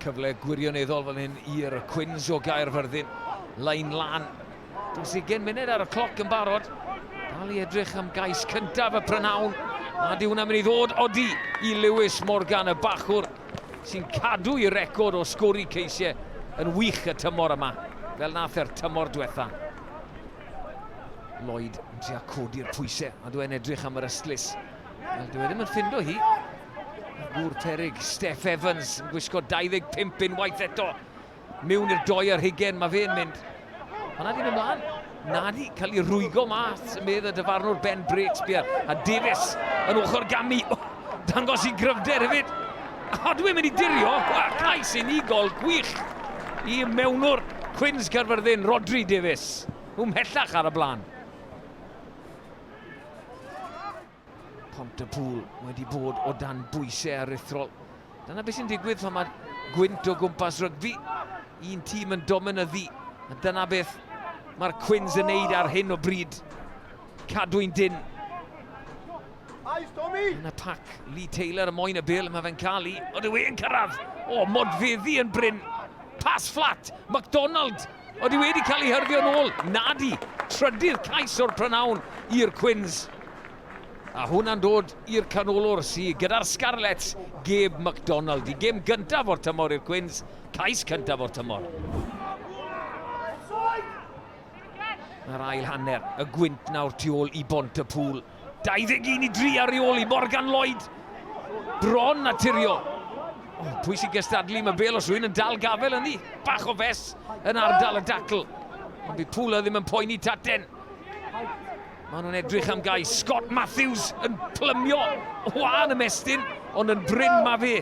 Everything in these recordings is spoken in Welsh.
Cyfle gwirioneddol fan hyn i'r Cwins o Gaerfyrddin. Lein lan. Dros 20 munud ar y cloc yn barod. Dal i edrych am gais cyntaf y prynhawn. A di hwnna'n mynd i ddod odi i Lewis Morgan, y bachwr sy'n cadw i record o sgori ceisiau yn wych y tymor yma, fel nath e'r tymor diwetha. Lloyd yn trio codi'r pwysau, a dwi'n edrych am yr ystlys. Wel, dwi e ddim yn ffindo hi. Mae'r gŵr perig, Steff Evans, yn gwisgo 25 unwaith eto. Mewn i'r doi ar hugen, mae fe'n mynd. Ond na di mynd mlaen. Na di cael ei rwygo mas, yn medd y dyfarnwr Ben Breakspear. A Davies yn ochr gamu. Oh, dangos i gryfder hefyd. A dwi'n mynd i dirio. A cais unigol gwych i mewnwr Cwins Caerfyrddin, Rodri Davies. Nhw mhellach ar y blaen. Pontypool wedi bod o dan bwysau aruthrol. Dyna beth sy'n digwydd pan mae gwynt o gwmpas rygbi. Un tîm yn dominyddu. A dyna beth mae'r Cwins yn neud ar hyn o bryd. Cadw'n dyn. Yn y pac, Lee Taylor y moyn y bil, mae fe'n cael i. Ond yw e'n cyrraedd? O, modfeddi yn bryn. Pass flat, McDonald Odi wedi cael ei hyrddio nôl? Nadi! Trydydd cais o'r prynhawn i'r Cwins. A hwnna'n dod i'r canolwr sy gyda'r Scarlets, Gabe McDonald. I gêm gyntaf o'r tymor i'r Cwins, cais cyntaf o'r tymor. Mae'r ail hanner, y gwynt nawr tu ôl i Bont y Pŵl. 21 i 3 ar ei ôl i Morgan Lloyd. Bron naturiol. Oh, pwy sy'n gystadlu? Mae Bale os rhywun yn dal gafel ynddi. Bach o fes yn ardal y dacl. Ond bydd Pwla ddim yn poeni taten. Maen nhw'n edrych am gais. Scott Matthews yn plymio. Wan ymestyn, ond yn brin mae fe.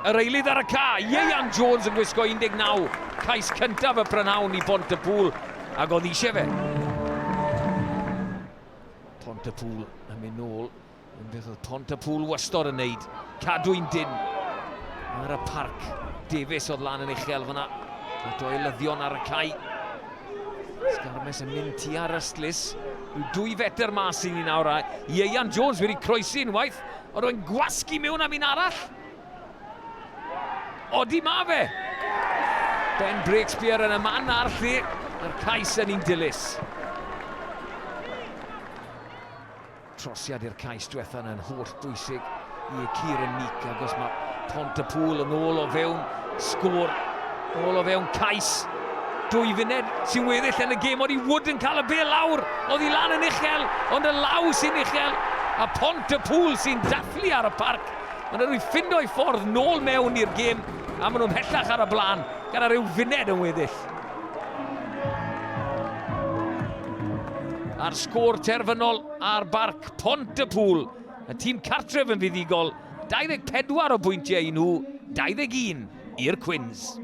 Yr eilydd ar y ca, Ieuan Jones yn gwisgo 19. Cais cyntaf y prynhawn i Bont y Pŵl, ac oedd eisiau fe. Pontypool yn mynd nôl. Yn beth oedd Pontypool wastod yn neud. Cadw'n dyn ar y parc. Davies oedd lan yn uchel fyna. A doelyddion ar y cae. Sgarmes yn mynd tua'r ystlys. Rhyw dwy fetr mas i ni nawr. A Ieuan Jones wedi croesi unwaith. Ond o'n gwasgu mewn am un arall. Odi ma fe! Ben Breakspear yn y man a'r lle. Mae'r cais yn un dilys. Trosiad i'r cais diwetha yna'n holl bwysig i Kieran Meek agos mae Pont y Pŵl yn ôl o fewn sgôr, ôl o fewn cais. Dwy funed sy'n weddill yn y gêm, ond i Wood yn cael y bel lawr, oedd i lan yn uchel, ond y law sy'n uchel, a Pont y Pŵl sy'n dathlu ar y parc. Maen nhw wedi ffindo eu ffordd nôl mewn i'r gêm a maen nhw mhellach ar y blaen gyda rhyw funed yn weddill. A'r sgôr terfynol ar barc Pont y Pŵl. Y tîm cartref yn fuddugol, 24 o bwyntiau i nhw, 21 i'r Cwins.